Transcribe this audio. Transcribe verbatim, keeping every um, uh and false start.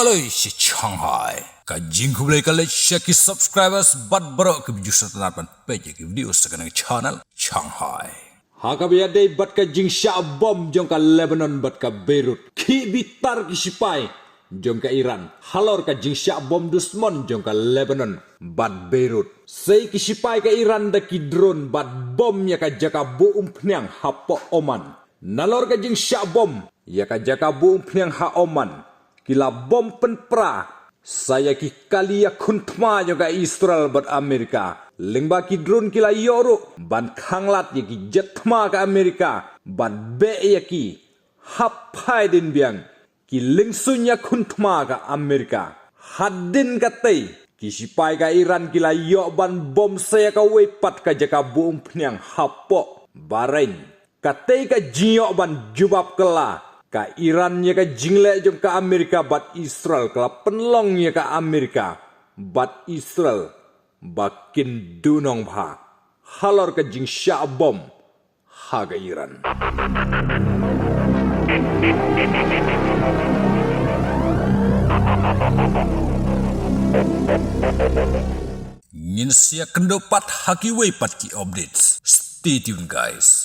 Lei shi Shanghai. Ka jingkhublei ka leit sha ki subscribers bad baroh ki views sha tnat ban peit ïa ki video sa kane ka channel Shanghai. Ha kaba ïadei bad ka jingshah bom jong ka Lebanon bad ka Beirut, ki bitar ki sipai jong ka Iran halor ka jingshah bom dusmon jong ka Lebanon bad Beirut. Sei ki sipai ka Iran da ki drone bad bom ïa ka jaka buh umphniang hapoh Oman. Nalor ka jingshah bom ïa ka jaka buh umphniang ha Oman, ki la bom pynpra sa ïa ki kali ïakhun thma jong ka Israel bad Amerika. Lyngba ki drone ki la ïoh ruh ban khanglad ïa ki jet thma ka Amerika bad beh ïa ki ha phai dien biang ki lyngsuiñ ïakhun thma ka Amerika. Hadien katei, ki sipai ka Iran ki la ïoh ban bom sa ïa kawei pat ka jaka buh umphniang hapoh Bahrain. Katei ka jingïoh ban jubab kylla ka Iran ïa ka jingleh jong ka Amerika bad Israel ka la pynlong ïa ka Amerika bad Israel ba kin duhnong bha halor ka jingshah bom ha ka Iran. Ngin sa ïakynduh pat ha kiwei pat ki updates. Stay tuned, guys.